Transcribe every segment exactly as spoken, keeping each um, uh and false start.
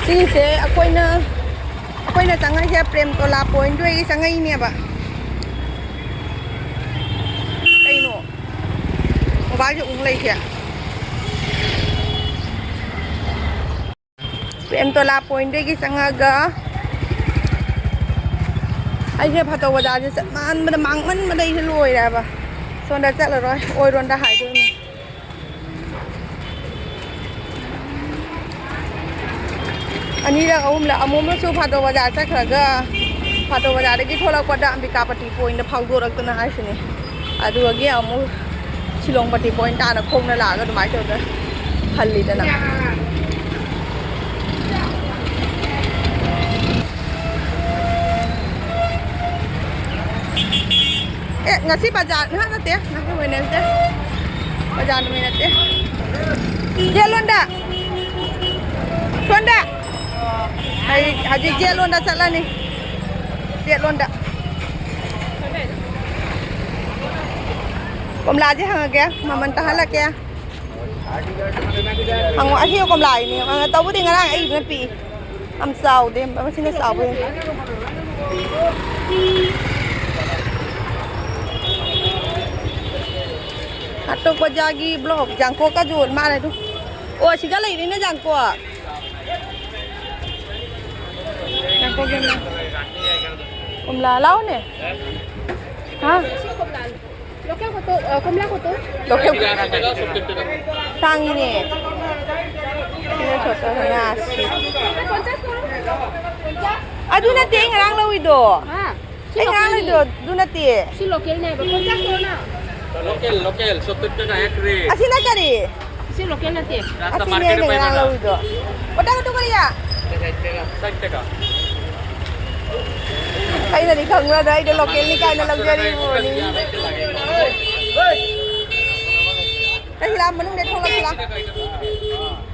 ꯁꯤꯁꯦ ꯑꯩꯈꯣꯏꯅ ꯑꯩꯈꯣꯏꯅ ꯆꯪꯉꯛꯏꯁꯦ ꯄ꯭ꯔꯦꯝꯇꯣꯂꯥ ꯄꯣꯏꯟꯗꯨꯗꯒꯤ ꯆꯪꯉꯛꯏꯅꯦꯕ꯫ ꯀꯩꯅꯣ? ꯃꯣꯕꯥꯏꯜꯁꯦ ꯎꯪ ꯂꯩꯁꯦ꯫ ꯄ꯭ꯔꯦꯝꯇꯣꯂꯥ ꯄꯣꯏꯟꯗꯒꯤ ꯆꯪꯉꯛꯑꯒ ꯑꯩꯁꯦ ꯐꯥꯇꯣ ꯕꯖꯥꯔꯁꯦ ꯆꯠ ꯃꯥꯟꯕꯗ, ꯃꯥꯡꯃꯟꯕꯗ ꯑꯩꯁꯦ ꯂꯣꯏꯔꯦꯕ꯫ ꯁꯣꯝꯗ ꯆꯠꯂꯔꯣꯏ, ꯑꯣꯏꯔꯣꯝꯗ ꯍꯥꯏꯗꯣꯏꯅꯦ꯫ ꯑꯅꯤꯔꯛ ꯑꯍꯨꯝꯂꯛ ꯑꯃꯨꯛ ꯑꯃꯁꯨ ꯐꯥꯇꯣ ꯕꯖꯥꯔ ꯆꯠꯈ꯭ꯔꯒ, ꯐꯥꯇꯣ ꯕꯖꯥꯔꯗꯒꯤ ꯊꯣꯛꯂꯛꯄꯗ ꯑꯝꯕꯤꯀꯥꯄꯇꯤ ꯄꯣꯏꯟꯗ ꯐꯥꯎꯗꯣꯔꯛꯇꯅ ꯍꯥꯏꯁꯤꯅꯦ꯫ ꯑꯗꯨꯗꯒꯤ ꯑꯃꯨꯛ ꯁꯤꯂꯣꯡꯄꯇꯤ ꯄꯣꯏꯟ ꯇꯥꯅ ꯈꯣꯡꯅ ꯂꯥꯛꯑꯒ ꯑꯗꯨꯃꯥꯏꯅ ꯇꯧꯗꯅ ꯍꯜꯂꯤꯗꯅ꯫ ꯑꯦ, ꯉꯁꯤ ꯕꯖꯥꯔ ꯉꯥꯏꯍꯥꯛ ꯅꯠꯇꯦ, ꯉꯁꯤ ꯋꯦꯅꯦꯁꯗꯦ꯫ ꯕꯖꯥꯔ ꯅꯨꯃꯤꯠ ꯅꯠꯇꯦ꯫ ꯌꯦꯠꯂꯣꯝꯗ꯫ ꯁꯣꯝꯗ꯫ ꯑꯩ ꯍꯧꯖꯤꯛ ꯌꯦꯠꯂꯣꯝꯗ ꯆꯠꯂꯅꯤ꯫ ꯌꯦꯠꯂꯣꯝꯗ꯫ ꯀꯣꯝꯂꯥꯁꯦ ꯍꯪꯉꯒꯦ, ꯃꯃꯜ ꯇꯥꯍꯜꯂꯛꯀꯦ꯫ ꯍꯪꯉꯣ, ꯑꯁꯤ ꯀꯣꯝꯂꯥꯒꯤꯅꯦ꯫ ꯑ, ꯇꯧꯕꯨꯗꯤ ꯉꯔꯥꯡ ꯑꯩꯗꯨꯅ ꯄꯤꯛꯏ꯫ ꯌꯥꯝ ꯆꯥꯎꯗꯦ, ꯃꯁꯤꯅ ꯆꯥꯎꯕ ꯍꯦꯜꯂꯤ꯫ ꯑꯇꯣꯞꯄ ꯖꯥꯒꯤ ꯕ꯭ꯂꯣꯛ, ꯌꯥꯡꯀꯣꯛꯀꯁꯨ ꯃꯥꯜꯂꯦ ꯑꯗꯨ꯫ ꯑꯣ, ꯁꯤꯒ ꯂꯩꯔꯤꯅꯦ ꯌꯥꯡꯀꯣꯛ꯫ ꯌꯥꯡꯀꯣꯛ ꯌꯥꯝꯅ꯫ ꯀꯣꯝꯂꯥ, ꯂꯥꯎꯅꯦ꯫ ꯍꯥ? ꯂꯣꯀꯦꯜ ꯀꯣꯇꯣ, ꯑ, ꯀꯣꯝꯂꯥ ꯀꯣꯇꯣ? ꯂꯣꯀꯦꯜ꯫ ꯇꯥꯡꯉꯤꯅꯦ꯫ ꯁꯤꯅ ꯁꯣꯠꯇ ꯉꯥꯁꯤ꯫ ꯑꯗꯨ ꯅꯠꯇꯦ ꯑꯩ ꯉꯔꯥꯡ ꯂꯧꯏꯗꯣ꯫ ꯍꯥ? ꯁꯤ ꯑꯩ ꯉꯔꯥꯡ ꯂꯣꯀꯦꯜꯅꯤ꯫ ꯂꯧꯏꯗꯣ ꯑꯗꯨ ꯅꯠꯇꯦ꯫ ꯁꯤ ꯂꯣꯀꯦꯜꯅꯦ ꯍꯥꯏꯕ꯫ ꯄꯣꯟꯆꯥꯁ ꯇꯧꯔꯣ ꯅꯪ꯫ ꯂꯣꯀꯦꯜ, ꯂꯣꯀꯦꯜ, ꯁꯣꯠꯇꯔ ꯇꯀꯥ ꯍꯦꯛ ꯔꯦ꯫ ꯑꯁꯤꯅ ꯀꯔꯤ? ꯁꯤ ꯂꯣꯀꯦꯜ ꯅꯠꯇꯦ꯫ ꯑꯁꯤꯅꯦ ꯑꯩꯅ ꯉꯔꯥꯡ ꯂꯧꯏꯗꯣ꯫ ꯀꯣꯇꯥ ꯀꯣꯇꯨ ꯀꯔꯤꯌꯥ? ꯁꯥꯏꯠ ꯇꯀꯥ꯫ ꯑꯩꯅꯗꯤ ꯈꯪꯕ꯭ꯔꯥꯗ ꯑꯩꯗꯣ ꯂꯣꯀꯦꯜꯅꯤ ꯀꯥꯏꯅ ꯂꯧꯖꯔꯤꯕꯅꯤ꯫ ꯑꯩ ꯂꯥ ꯃꯅꯨꯡꯗ ꯊꯣꯛꯂꯛꯁꯤꯔꯥ?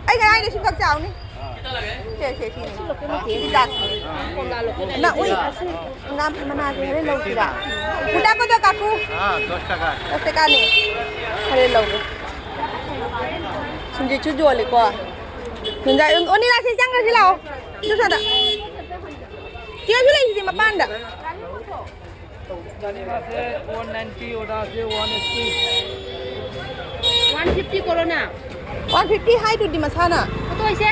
ꯑꯩ ꯉꯔꯥꯡꯗꯤ ꯁꯤꯈꯛ ꯆꯥꯎꯅꯤ꯫ ꯁꯦ, ꯁꯦ, ꯁꯤꯅꯤ꯫ ꯁꯤ ꯂꯣꯀꯦꯜ ꯅꯠꯇꯦ꯫ ꯍꯤꯗꯥꯛ꯫ ꯀꯣꯝꯂꯥ ꯂꯣꯀꯦꯜ ꯅꯠꯇꯦ꯫ ꯅꯪ, ꯎꯏ, ꯑꯁꯤ ꯉꯥ ꯃꯅꯥꯁꯦ ꯍꯣꯔꯦꯟ ꯂꯧꯁꯤꯔꯥ? ꯀꯣꯝꯂꯥ ꯀꯣꯗꯣ ꯀꯥꯀꯨ? हाँ, दस टका। दस टका ꯅꯦ꯫ ꯍꯣꯔꯦꯟ ꯂꯧꯒꯦ꯫ ꯁꯤꯡꯖꯤꯠꯁꯨ ꯌꯣꯜꯂꯤꯀꯣ꯫ ꯌꯨꯝꯖꯥ-, ꯑꯣꯅꯤꯂꯥ, ꯁꯤ ꯆꯪꯈ꯭ꯔꯁꯤ ꯂꯥꯛꯑꯣ꯫ ꯁꯤ ꯁ꯭ꯋꯥꯏꯗ꯫ ꯆꯦꯁꯨ ꯂꯩꯁꯤꯗꯤ ꯃꯄꯥꯟꯗ꯫ ꯒꯥꯔꯤ ꯃꯥꯁꯦ ꯋꯥꯟ ꯅꯥꯏꯟꯇꯤ, ꯑꯣꯗꯥꯁꯦ ꯋꯥꯟ ꯑꯩꯠꯇꯤ꯫ ꯋꯥꯟ ꯐꯤꯐꯇꯤ ꯀꯣꯔꯣꯅꯥ꯫ ꯋꯥꯟ ꯐꯤꯐꯇꯤ ꯍꯥꯏꯗꯨꯗꯤ ꯃꯁꯥꯅ꯫ ꯐꯣꯇꯣ ꯍꯥꯏꯁꯦ?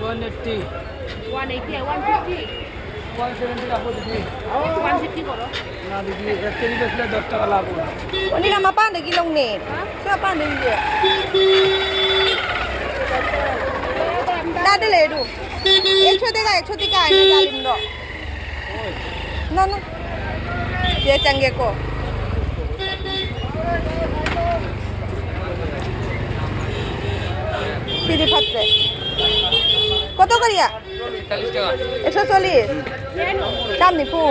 One eighty. One eighty, one fifty. One seventy ꯂꯥꯛꯄꯗꯨꯗꯤ꯫ ꯋꯥꯟ ꯐꯤꯐꯇꯤ ꯀꯣꯔꯣ꯫ ꯉꯥꯗꯨꯗꯤ ꯑꯦꯛꯁ ꯀꯦꯖꯤꯗ ꯁꯤꯗ ꯗꯁ ꯇꯀꯥ ꯂꯥꯛꯄ꯫ ꯑꯣꯅꯤꯂꯥ ꯃꯄꯥꯟꯗꯒꯤ ꯂꯧꯅꯦ꯫ ꯁꯤ ꯃꯄꯥꯟꯗꯒꯤ꯫ ꯇꯥꯗ ꯂꯩ ꯑꯗꯨ꯫ ꯑꯦꯛꯁꯣ ꯇꯦꯒ, ꯑꯦꯛꯁꯣ ꯇꯦꯒ ꯍꯥꯏꯅ ꯖꯥꯂꯤꯝꯗꯣ꯫ ꯅ, ꯅ꯫ ꯁꯤꯗ ꯆꯪꯒꯦꯀꯣ꯫ ꯁꯤꯗꯤ ꯐꯠꯇ꯭ꯔꯦ꯫ ꯀꯣꯇꯣ ꯀꯔꯤꯌꯥ? ꯆꯥꯂꯤꯁ ꯇꯀꯥ꯫ ꯑꯦꯛꯁꯣ ꯆꯥꯂꯤꯁ꯫ ꯆꯥꯝ ꯅꯤꯐꯨ꯫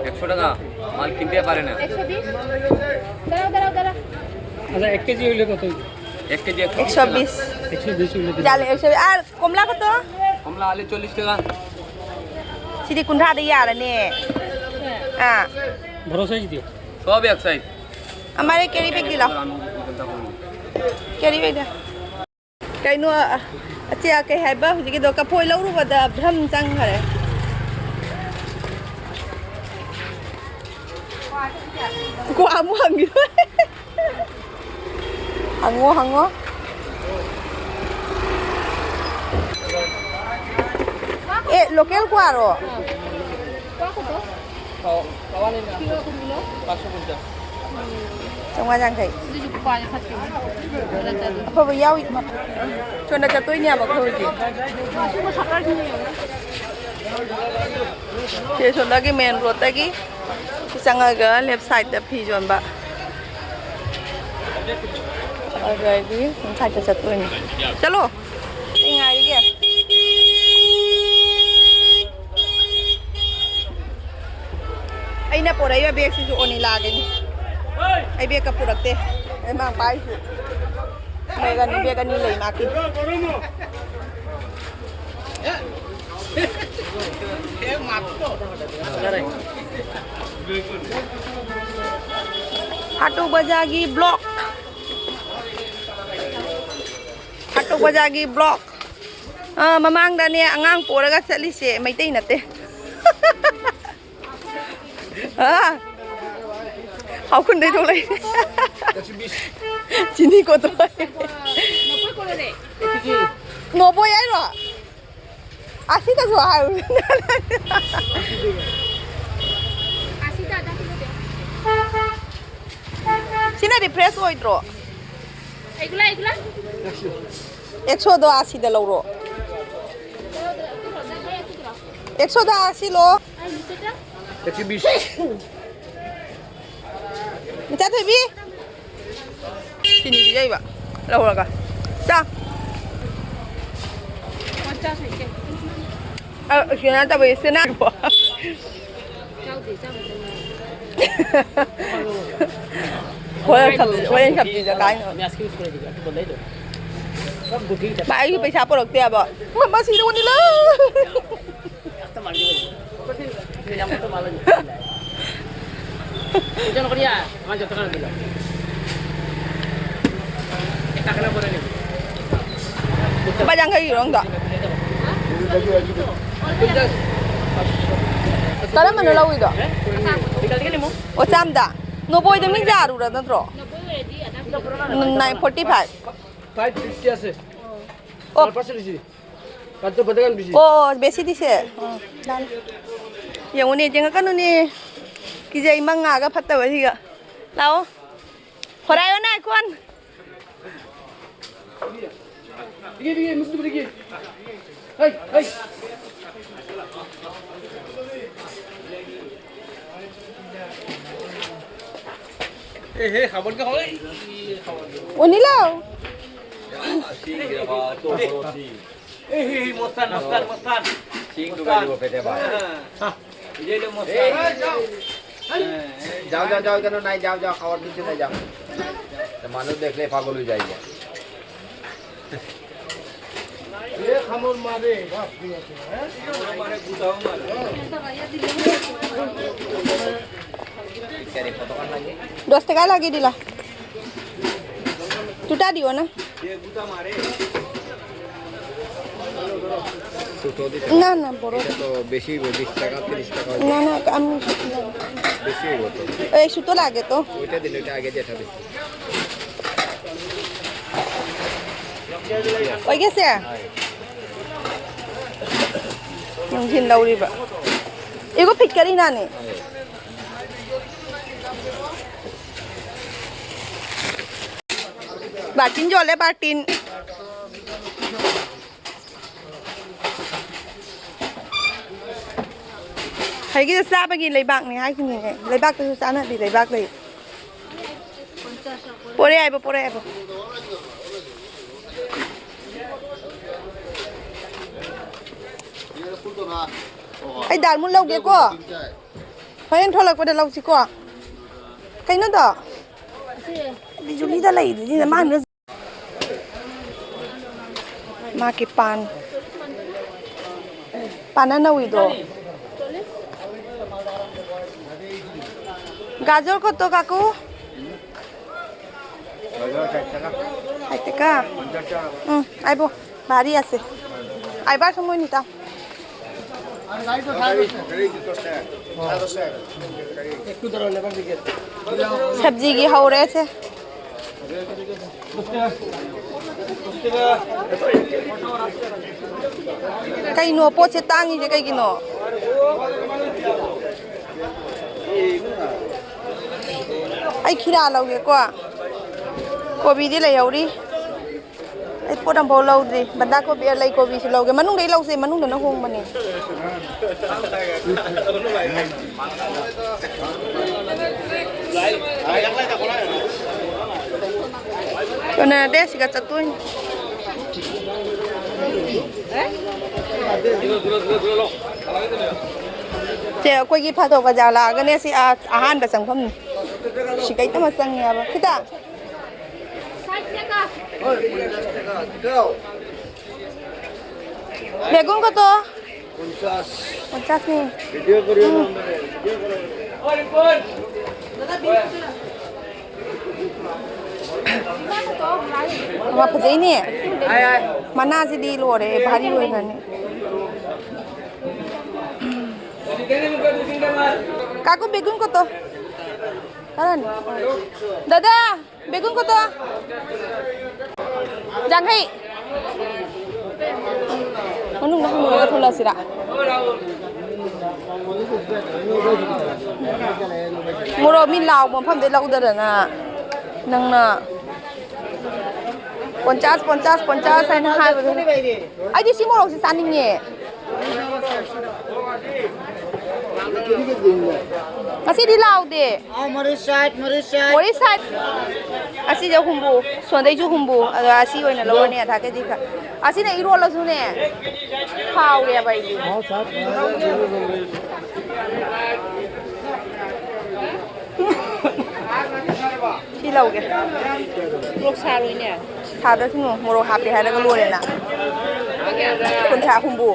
ꯑꯦꯛꯁꯣ ꯇꯀꯥ꯫ ꯃꯥꯜ ꯀꯤꯟꯇꯦ ꯄꯥꯔꯦ ꯅ꯫ ꯑꯦꯛꯁꯣ ꯕꯤꯁ꯫ ꯗꯥꯔꯥꯎ, ꯗꯥꯔꯥꯎ, ꯗꯥꯔꯥꯎ꯫ আচ্ছা, এক কেজি হইলে কত হইবে? এক কেজি একশো বিশ। একশো বিশ হইলে দিন। জালে একশো বিশ। আর কমলা কত? কমলা আলু চল্লিশ টাকা। ꯁꯤꯗꯤ ꯀꯨꯟꯊ꯭ꯔꯥꯗ ꯌꯥꯔꯅꯤ꯫ ꯑꯥ꯫ বড় সাইজ দিও। সব এক সাইজ। আমারে ক্যারি ব্যাগ দিলা। ক্যারি ব্যাগ দে। ꯀꯩꯅꯣ, ꯑꯆꯦ, ꯀꯩ ꯍꯥꯏꯕ ꯍꯧꯖꯤꯛꯀꯤꯗꯣ? ꯀꯐꯣꯏ ꯂꯧꯔꯨꯕꯗ ꯚ꯭ꯔꯝ ꯆꯪꯈꯔꯦ꯫ ꯀ꯭ꯋꯥ ꯑꯃꯨꯛ ꯍꯪꯈꯤꯗꯣꯏ꯫ ꯍꯪꯉꯣ, ꯍꯪꯉꯣ꯫ ꯑꯦ, ꯂꯣꯀꯦꯜ ꯀ꯭ꯋꯥꯔꯣ? ꯆꯥꯝꯃꯉꯥ ꯌꯥꯡꯈꯩ꯫ ꯑꯐꯕ ꯌꯥꯎꯏ꯫ ꯁꯣꯝꯗ ꯆꯠꯇꯣꯏꯅꯦꯕ ꯑꯩꯈꯣꯏ ꯍꯧꯖꯤꯛ꯫ ꯁꯤ ꯁꯣꯝꯗꯒꯤ ꯃꯦꯟ ꯔꯣꯗꯇꯒꯤ ꯆꯪꯉꯒ ꯂꯦꯐ ꯁꯥꯏꯗꯇ ꯐꯤ ꯌꯣꯟꯕ꯫ ꯑꯗꯨꯗꯒꯤ ꯁꯣꯝ ꯁꯥꯏꯗꯇ ꯆꯠꯇꯣꯏꯅꯦ꯫ ꯆꯠꯂꯣ꯫ ꯑꯩ ꯉꯥꯏꯔꯤꯒꯦ꯫ ꯑꯩꯅ ꯄꯣꯔꯛꯏꯕ ꯕꯦꯒꯁꯤꯁꯨ ꯑꯣꯅꯤꯂꯥꯒꯤꯅꯤ꯫ ꯑꯩ ꯕꯦꯒꯀ ꯄꯨꯔꯛꯇꯦ꯫ ꯑꯩ ꯃꯥ ꯄꯥꯏꯁꯤ꯫ ꯕꯦꯒ ꯑꯅꯤ, ꯕꯦꯒ ꯑꯅꯤ ꯂꯩ ꯃꯥꯒꯤ꯫ ꯍꯥꯇꯨ ꯕꯖꯥꯔꯒꯤ ꯕ꯭ꯂꯣꯛ꯫ ꯍꯥꯇꯨ ꯕꯖꯥꯔꯒꯤ ꯕ꯭ꯂꯣꯛ꯫ ꯑꯥ, ꯃꯃꯥꯡꯗꯅꯦ ꯑꯉꯥꯡ ꯄꯣꯔꯒ ꯆꯠꯂꯤꯁꯦ ꯃꯩꯇꯩ ꯅꯠꯇꯦ꯫ ꯑꯥ, ꯍꯥꯎꯈꯨꯟꯗꯩ ꯊꯣꯛꯂꯛꯏ꯫ ꯆꯤꯅꯤ ꯀꯣꯠꯇꯣꯛ꯫ ꯅꯣꯕꯣꯏ ꯍꯥꯏꯔꯣ? ꯑꯁꯤꯗꯁꯨ ꯍꯥꯏꯌꯨ꯫ ꯁꯤꯅ ꯔꯤꯐ꯭ꯔꯦꯁ ꯑꯣꯏꯗ꯭ꯔꯣ? ꯑꯦꯛꯁꯣꯗꯣ ꯑꯁꯤꯗ ꯂꯧꯔꯣ꯫ ꯑꯦꯛꯁꯣꯗ ꯑꯁꯤ ꯂꯣ꯫ ꯃꯆꯥ ꯊꯣꯏꯕꯤ꯫ ꯆꯤꯅꯤ ꯄꯤꯖꯩꯕ ꯂꯧꯔꯒ꯫ ꯆꯥ꯫ ꯑ, ꯁꯤꯅ ꯅꯠꯇꯕ, ꯁꯤꯅ꯫ ꯍꯣꯔꯦꯟ ꯁꯕꯖꯤ, ꯍꯣꯔꯦꯟ ꯁꯕꯖꯤꯗ ꯀꯥꯏꯅ꯫ ꯃꯥ ꯑꯩꯒꯤ ꯄꯩꯁꯥ ꯄꯨꯔꯛꯇꯦ ꯍꯥꯏꯕ꯫ ꯃ-, ꯃꯁꯤꯗ ꯑꯣꯟꯅꯤꯂꯣ꯫ ꯂꯨꯄꯥ ꯌꯥꯡꯈꯩꯒꯤꯔꯣ ꯅꯪꯗꯣ? ꯀꯔꯝꯕꯅꯣ ꯂꯧꯏꯗꯣ? ꯑꯣ, ꯆꯥꯝꯗ? ꯅꯣꯕꯣꯏꯗ ꯃꯤ ꯌꯥꯔꯨꯔ ꯅꯠꯇ꯭ꯔꯣ? Nine forty five. Five fifty আছে। ꯑꯣ꯫ Percent দিছি। ꯀꯥꯟꯇ ꯐꯖꯅ ꯀꯥꯟꯕꯤꯁꯤ꯫ ꯑꯣ, ꯕꯦꯁꯤꯗꯤꯁꯦ꯫ ꯑꯣ, ꯗꯥꯟ꯫ ꯌꯦꯡꯉꯨꯅꯦ, ꯌꯦꯡꯉꯛꯀꯅꯨꯅꯦ꯫ ꯀꯤꯖꯩ, ꯃꯉꯥꯒ ꯐꯠꯇꯕꯁꯤꯒ꯫ ꯂꯥꯛꯑꯣ꯫ ꯍꯣꯔꯥꯏꯌꯣ ꯅꯥꯏꯀꯣꯟ꯫ ꯄꯤꯒꯦ, ꯄꯤꯒꯦ, ꯃꯨꯛꯇꯨ ꯄꯤꯒꯦ꯫ ꯍꯩ, ꯍꯩ꯫ ꯑꯦ ꯍꯦ, ꯈꯥꯕꯟꯒ ꯍꯧꯔꯦ꯫ ꯎꯅꯤꯂꯥꯎ꯫ ꯑꯦ ꯍꯦ ꯍꯦ, ꯃꯣꯁꯇꯥꯟ, ꯃꯣꯁꯇꯥꯟ, ꯃꯣꯁꯇꯥꯟ꯫ ꯁꯤꯡꯗꯨꯒ ꯃꯣꯁꯇꯥꯟ꯫ ꯌꯣꯠꯄꯦꯇꯦ ꯚꯥꯏ꯫ ꯑꯥ꯫ ꯏꯖꯩꯗ ꯃꯣꯁꯇꯥꯟ꯫ ꯑꯦ, ꯑꯦ, ꯑꯦ꯫ যাও, যাও, যাও, এখানে নাই, যাও, যাও, খাওয়ার কিছু নাই, যাও। তো মানুষ দেখলে পাগল হয়ে যায় যে। এ খামর মারে, বাপ রে বাপ, হ্যাঁ? খামর মারে, গুদাও মারে। দশ টাকা লাগিয়ে দিলা। দুটা দিও না। এ গুদা মারে। ছোট দিতে না, না, বড়। এটা তো বেশি হইব, বিশ টাকা, তিরিশ টাকা হইব। না, না, আমি বেশি হইব তো। এই ছোট লাগে তো। ওইটা দিলে ওইটা আগে যেটা দিচ্ছি। ꯑꯣꯏꯒꯦꯁꯦ? ꯅꯨꯡꯊꯤꯟ ꯂꯧꯔꯤꯕ꯫ Ego fit ꯀꯔꯤꯅꯥꯅꯦ? ꯕꯥꯔꯇꯤꯟ ꯌꯣꯜꯂꯦ, ꯕꯥꯔꯇꯤꯟ꯫ ꯍꯩꯒꯤꯗ ꯆꯥꯕꯒꯤ ꯂꯩꯕꯥꯛꯅꯤ ꯍꯥꯏꯈꯤꯅꯤꯅꯦ꯫ ꯂꯩꯕꯥꯛꯇꯁꯨ ꯆꯥꯅꯕꯤ ꯂꯩꯕꯥꯛ ꯂꯩ꯫ ꯄꯣꯔꯦ ꯍꯥꯏꯕ, ꯄꯣꯔꯦ ꯍꯥꯏꯕ꯫ ꯑꯩ ꯗꯥꯜꯃꯨꯟ ꯂꯧꯒꯦꯀꯣ꯫ ꯍꯣꯔꯦꯟ ꯊꯣꯛꯂꯛꯄꯗ ꯂꯧꯁꯤꯀꯣ꯫ ꯀꯩꯅꯣꯗꯣ? ꯕꯤꯖꯨꯂꯤꯗ ꯂꯩꯗꯨꯗꯤ ꯃꯥꯅ ꯃꯥꯒꯤ ꯄꯥꯟ, ꯄꯥꯟ ꯑꯅꯧꯕꯤꯗꯣ꯫ গাজর কত কাকু? ষাট টাকা। হুম, আইবো, ভারী আছে। আইবার সময় নিতাম। ꯁꯕꯖꯤꯒꯤ ꯍꯧꯔꯦꯁꯦ꯫ ꯀꯩꯅꯣ ꯄꯣꯠꯁꯦ ꯇꯥꯡꯉꯤꯁꯦ ꯀꯩꯒꯤꯅꯣ? ꯑꯩ ꯈꯤꯔꯥ ꯂꯧꯒꯦꯀꯣ꯫ ꯀꯣꯕꯤꯗꯤ ꯂꯩꯍꯧꯔꯤ꯫ ꯑꯩ ꯄꯣꯠ ꯑꯝꯐꯥꯎ ꯂꯧꯗ꯭ꯔꯤ꯫ ꯕꯟꯗꯥ ꯀꯣꯕꯤ, ꯂꯩ ꯀꯣꯕꯤꯁꯨ ꯂꯧꯒꯦ꯫ ꯃꯅꯨꯡꯗꯩ ꯂꯧꯁꯦ, ꯃꯅꯨꯡꯗꯅ ꯍꯣꯡꯕꯅꯦ꯫ ꯀꯣꯟꯅꯗꯦ, ꯁꯤꯒ ꯆꯠꯇꯣꯏꯅꯤ꯫ ꯁꯦ, ꯑꯩꯈꯣꯏꯒꯤ ꯐꯥꯇꯣ ꯕꯖꯥꯔ ꯂꯥꯛꯑꯒꯅꯦ ꯁꯤ ꯑ-, ꯑꯍꯥꯟꯕ ꯆꯪꯐꯝꯅꯤ꯫ ꯁꯤꯗꯩꯗ ꯑꯃ ꯆꯪꯉꯦꯕ꯫ ꯈꯤꯇ꯫ বেগুন কত? পঞ্চাশ। পঞ্চাশ নেই। ভিডিও করিও না, হুম। ভিডিও করিও। ꯋꯥ ꯐꯖꯩꯅꯦ꯫ ꯃꯅꯥꯁꯤꯗꯤ ꯂꯣꯏꯔꯦ, ꯚꯥꯔꯤ ꯑꯣꯏꯈ꯭ꯔꯅꯤ꯫ কাকু, বেগুন কত? দাঁড়ান। দাদা, বেগুন কত? জাংহাই। ꯃꯅꯨꯡꯗ ꯍꯪꯉꯨꯔꯒ ꯊꯣꯛꯂꯛꯑꯁꯤꯔꯥ? ꯃꯣꯔꯣꯛ ꯃꯤ ꯂꯥꯎꯕ ꯃꯐꯝꯗꯩ ꯂꯧꯗꯗꯅ ꯅꯪꯅ ꯄꯣꯟꯆꯥꯁ, ꯄꯣꯟꯆꯥꯁ, ꯄꯣꯟꯆꯥꯁ ꯍꯥꯏꯅ ꯍꯥꯏꯕꯗꯨ꯫ ꯑꯩꯗꯤ ꯁꯤ ꯃꯣꯔꯣꯛꯁꯤ ꯆꯥꯅꯤꯡꯉꯦ꯫ ꯉꯁꯤꯗꯤ ꯂꯥꯎꯗꯦ꯫ ꯑꯥ, ꯃꯔꯤ ꯁꯥꯏꯠ, ꯃꯔꯤ ꯁꯥꯏꯠ꯫ ꯃꯔꯤ ꯁꯥꯏꯠ꯫ ꯑꯁꯤꯁꯦ ꯍꯨꯝꯕꯨ, ꯁꯣꯟꯗꯩꯁꯨ ꯍꯨꯝꯕꯨ꯫ ꯑꯗꯣ ꯑꯁꯤ ꯑꯣꯏꯅ ꯂꯧꯔꯅꯤ, ꯑꯙꯥ ꯀꯦꯖꯤ ꯈꯛ꯫ ꯑꯁꯤꯅ ꯏꯔꯣꯜꯂꯁꯨꯅꯦ, ꯍꯥꯎꯔꯦꯕ ꯑꯩꯗꯤ꯫ ꯁꯤ ꯂꯧꯒꯦ꯫ ꯃꯣꯔꯣꯛ ꯁꯥꯔꯣꯏꯅꯦ꯫ ꯁꯥꯗ꯭ꯔꯁꯨ ꯃꯣꯔꯣꯛ ꯍꯥꯞꯄꯦ ꯍꯥꯏꯔꯒ ꯂꯣꯏꯔꯦꯅ꯫ ꯀꯨꯟꯊ꯭ꯔꯥ ꯍꯨꯝꯕꯨ꯫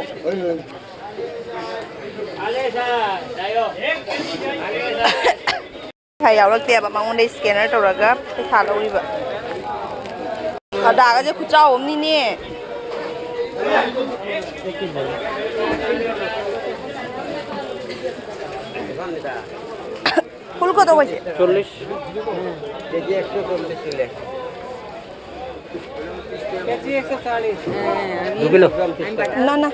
ꯄꯩꯁꯥ ꯌꯥꯎꯔꯛꯇꯦꯕ, ꯃꯉꯣꯟꯗ scanner ꯇꯧꯔꯒ ꯄꯩꯁꯥ ꯂꯧꯔꯤꯕ꯫ ꯑꯗꯥꯒꯁꯦ ꯈꯨꯆꯥꯎ ꯑꯃꯅꯤꯅꯦ꯫ ꯐꯨꯜ ꯀꯗꯧꯕꯁꯦ? চল্লিশ। কেজি একশো চল্লিশ। দু কিলো। না, না।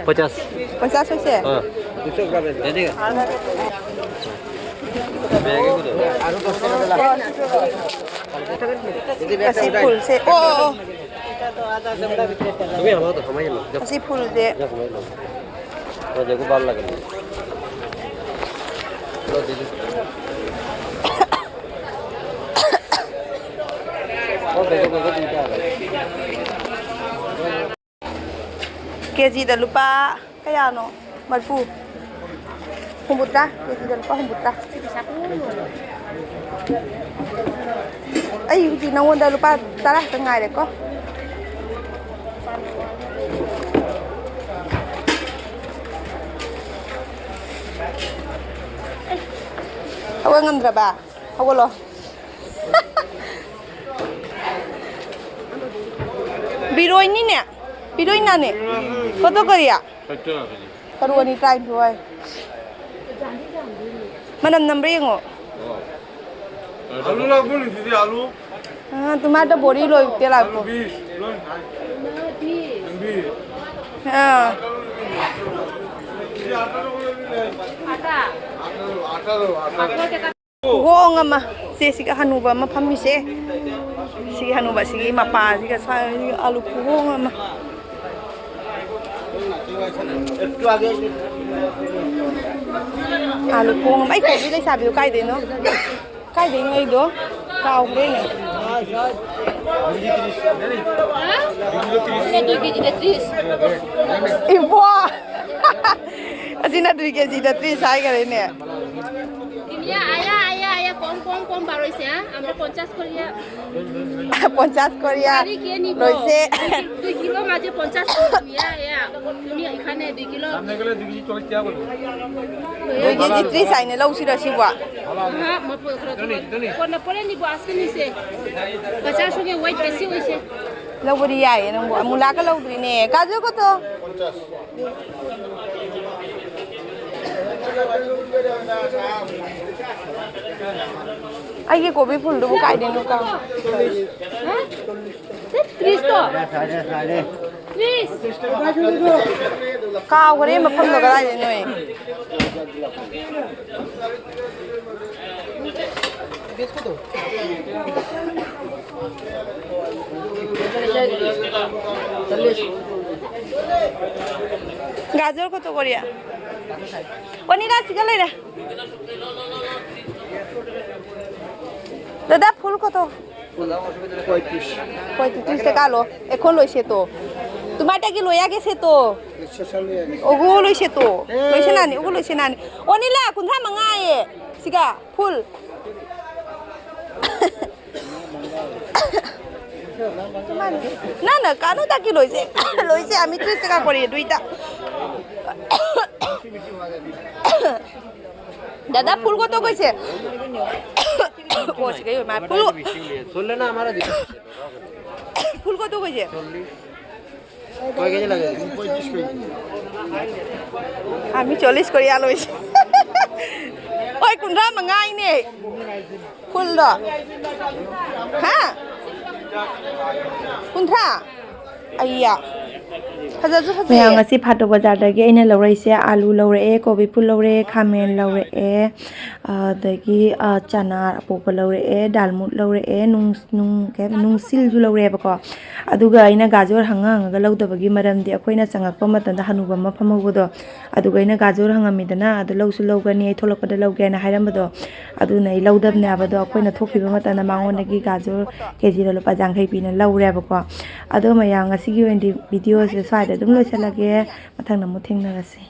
পঞ্চাশ। পঞ্চাশ হয়েছে? হ্যাঁ। দুশো গ্রামের। ব্যাগে কত? আশি ফুল সে। ও, ও, ও। তুমি আমার তো সময় না। আশি ফুল দে। দেখো, ভালো লাগে না। ꯀꯦꯖꯤꯗ ꯂꯨꯄꯥ ꯀꯌꯥꯅꯣ? ꯃꯔꯤꯐꯨ꯫ ꯍꯨꯝꯐꯨꯇꯔꯥ꯫ ꯀꯦꯖꯤꯗ ꯂꯨꯄꯥ ꯍꯨꯝꯐꯨꯇꯔꯥ꯫ ꯑꯩ ꯍꯧꯖꯤꯛ ꯅꯉꯣꯟꯗ ꯂꯨꯄꯥ ꯇꯔꯥ ꯈꯛꯇ ꯉꯥꯏꯔꯦꯀꯣ꯫ ꯍꯧꯒꯠ ꯉꯝꯗ꯭ꯔꯕ? ꯍꯧꯒꯠꯂꯣ꯫ ꯕꯤꯔꯣꯏꯅꯤꯅꯦ꯫ ꯕꯤꯔꯣꯏꯅꯥꯅꯦ꯫ ꯀꯣꯠꯇꯣ ꯀꯔꯤꯌꯥ? ꯀꯔꯨ ꯑꯅꯤ ꯇꯔꯥꯅꯤꯊꯣꯏ꯫ ꯃꯅꯝ ꯅꯝꯕ꯭ꯔꯥ ꯌꯦꯡꯉꯣ꯫ ꯑꯂꯨ ꯂꯥꯛꯄ ꯅꯨꯡꯁꯤꯗꯤ ꯑꯂꯨ꯫ ꯑ, ꯇꯨꯃꯥꯇꯔ ꯕꯣꯔꯤ ꯂꯣꯏ ꯇꯦ ꯑꯂꯨ ꯂꯥꯛꯄ꯫ ꯕꯤꯁ ꯂꯣꯏ ꯊꯥꯏ꯫ ꯕꯤꯁ꯫ ꯑꯥ꯫ ꯁꯤꯗꯤ ꯑꯥꯇꯥ ꯂꯧꯔ ꯂꯩ꯫ ꯑꯥꯇꯥ꯫ ꯑꯥꯇꯥ ꯂꯧ, ꯑꯥꯇꯥ ꯂꯧ, ꯑꯥꯇꯥ ꯂꯧ꯫ ꯈꯨꯍꯣꯡ ꯑꯃ꯫ ꯁꯦ, ꯁꯤꯒ ꯍꯅꯨꯕ ꯑꯃ ꯐꯝꯃꯤꯁꯦ꯫ ꯁꯤꯒꯤ ꯍꯅꯨꯕ, ꯁꯤꯒꯤ ꯃꯄꯥꯁꯤꯒ ꯁ꯭ꯋꯥꯏ ꯑꯂꯨ ꯈꯨꯍꯣꯡ ꯑꯃ꯫ ꯑꯥꯂꯨ ꯈꯣꯡ ꯑꯃ꯫ ꯑꯩ ꯀꯣꯕꯤ ꯂꯩꯁꯥꯕꯤꯗꯣ ꯀꯥꯏꯗꯩꯅꯣ? ꯀꯥꯏꯗꯩꯅꯣ ꯑꯩꯗꯣ? ꯀꯥꯎꯈ꯭ꯔꯦꯅꯦ꯫ ꯑꯗꯨ ꯀꯦꯖꯤꯗ ꯇ꯭ꯔꯤꯁ꯫ ꯏꯕꯣ! ꯑꯁꯤꯅ ꯑꯗꯨ ꯀꯦꯖꯤꯗ ꯇ꯭ꯔꯤꯁ ꯍꯥꯏꯈꯔꯦꯅꯦ꯫ ꯀꯣꯝ, ꯀꯣꯝ, ꯀꯣꯝ ꯕꯥꯔꯣꯏꯁꯦ, ꯍꯥ? ꯑꯃ ꯄꯟꯆꯥꯁ ꯀꯣꯔꯤꯌꯥ꯫ ꯄꯟꯆꯥꯁ ꯀꯣꯔꯤꯌꯥ ꯂꯣꯏꯁꯦ꯫ দুই কিলো মাঝে পঞ্চাশ করিয়া, ইয়া। তুমি এখানে দুই কিলো। সামনে গেলে দুই কেজি চল্লিশ টাকা বলবো। দুই কেজি ত্রিশ ꯍꯥꯏꯅ ꯂꯧꯁꯤꯔꯣ ꯁꯤꯕꯣ? হ্যাঁ, মই পরে নিব, আজকে নিছে। বাজার সঙ্গে ওয়েট বেশি হইছে। ꯂꯧꯕꯗꯤ ꯌꯥꯏꯌꯦ ꯅꯪꯕꯨ꯫ ꯑꯃꯨꯂꯥꯒ ꯂꯧꯗ꯭ꯔꯤꯅꯦ꯫ ꯀꯥꯖꯨ ꯀꯣꯇꯣ? ꯑꯩꯒꯤ ꯀꯣꯕꯤ ꯐꯨꯜꯗꯨꯕꯨ ꯀꯥꯏꯗꯩꯅꯣ ꯀꯥꯎ-, ꯍꯥ? ꯇ꯭ꯔꯤꯁꯇꯣ? ꯇ꯭ꯔꯤꯁ꯫ ꯀꯥꯎꯈ꯭ꯔꯦ ꯃꯐꯝꯗꯣ ꯀꯗꯥꯏꯗꯩꯅꯣ꯫ গাজর কত করিয়া? পনির আছে গেলে রে। দাদা, ফুল কত? পঁয়ত্রিশ। পঁয়ত্রিশ টাকা লো। এখন লইছে তো। তোমারটা কি লইয়া গেছে তো? ওগু লইছে তো। লইছে নানি, ওগু লইছে নানি। অনিলা, কুন্থা মাঙায়ে। সিগা, ফুল। না, না, কানো তাকি লইছে। লইছে, আমি ত্রিশ টাকা করি দুইটা। দাদা, ফুল কত কইছে? ও, সিগাই, মা, ফুল, চললে না, আমার ফুল কত কইছে? ꯀꯣꯏꯒꯦ ꯂꯩꯔꯦ꯫ ꯑꯥ, ꯃꯤ ꯆꯣꯂꯤꯁ ꯀꯣꯔꯤꯌꯥ ꯂꯣꯏꯁꯦ꯫ ꯍꯣꯏ, ꯀꯨꯟꯊ꯭ꯔꯥ ꯃꯉꯥ ꯍꯥꯏꯅꯦ꯫ ꯐꯨꯜꯗꯣ꯫ ꯍꯥ? ꯀꯨꯟꯊ꯭ꯔꯥ? ꯑꯩꯌꯥ꯫ ꯐꯖꯁꯨ ꯐꯖꯩꯌꯦ꯫ ꯃꯌꯥꯝ, ꯉꯁꯤ ꯐꯥꯇꯣ ꯕꯖꯥꯔꯗꯒꯤ ꯑꯩꯅ ꯂꯧꯔꯛꯏꯁꯦ, ꯑꯥꯂꯨ ꯂꯧꯔꯛꯑꯦ, ꯀꯣꯕꯤ ꯐꯨꯜ ꯂꯧꯔꯛꯑꯦ, ꯈꯥꯃꯦꯟ ꯂꯧꯔꯛꯑꯦ, ꯑꯗꯒꯤ, ꯑ, ꯆꯅꯥ ꯑꯄꯣꯛꯄ ꯂꯧꯔꯛꯑꯦ, ꯗꯥꯜꯃꯨꯠ ꯂꯧꯔꯛꯑꯦ, ꯅꯨꯡ-, ꯅꯨꯡ-, ꯀꯩ ꯍꯥꯏꯕ, ꯅꯨꯡꯁꯤꯜꯁꯨ ꯂꯧꯔꯛꯑꯦꯕꯀꯣ꯫ ꯑꯗꯨꯒ ꯑꯩꯅ ꯒꯥꯖꯔ ꯍꯪꯉ ꯍꯪꯉꯒ ꯂꯧꯗꯕꯒꯤ ꯃꯔꯝꯗꯤ, ꯑꯩꯈꯣꯏꯅ ꯆꯪꯉꯛꯄ ꯃꯇꯝꯗ ꯍꯅꯨꯕ ꯑꯃ ꯐꯝꯍꯧꯕꯗꯣ, ꯑꯗꯨꯒ ꯑꯩꯅ ꯒꯥꯖꯔ ꯍꯪꯉꯝꯃꯤꯗꯅ, "ꯑꯗꯨ ꯂꯧꯁꯨ ꯂꯧꯒꯅꯤ, ꯑꯩ ꯊꯣꯛꯂꯛꯄꯗ ꯂꯧꯒꯦꯅ" ꯍꯥꯏꯔꯝꯕꯗꯣ, ꯑꯗꯨꯅ ꯑꯩ ꯂꯧꯗꯕꯅꯦ ꯍꯥꯏꯕꯗꯣ꯫ ꯑꯩꯈꯣꯏꯅ ꯊꯣꯛꯈꯤꯕ ꯃꯇꯝꯗ ꯃꯉꯣꯟꯗꯒꯤ ꯒꯥꯖꯔ ꯀꯦ ꯖꯤꯗ ꯂꯨꯄꯥ ꯌꯥꯡꯈꯩ ꯄꯤꯅ ꯂꯧꯔꯦꯕꯀꯣ꯫ ꯑꯗꯣ ꯃꯌꯥꯝ, ꯉꯁꯤꯒꯤ ꯑꯣꯏꯅꯗꯤ ꯚꯤꯗꯤꯑꯣꯁꯦ ꯁ꯭ꯋꯥꯏꯗ ꯑꯗꯨꯝ ꯂꯣꯏꯁꯤꯜꯂꯒꯦ꯫ ꯃꯊꯪꯗ ꯑꯃꯨꯛ ꯊꯦꯡꯅꯔꯁꯤ꯫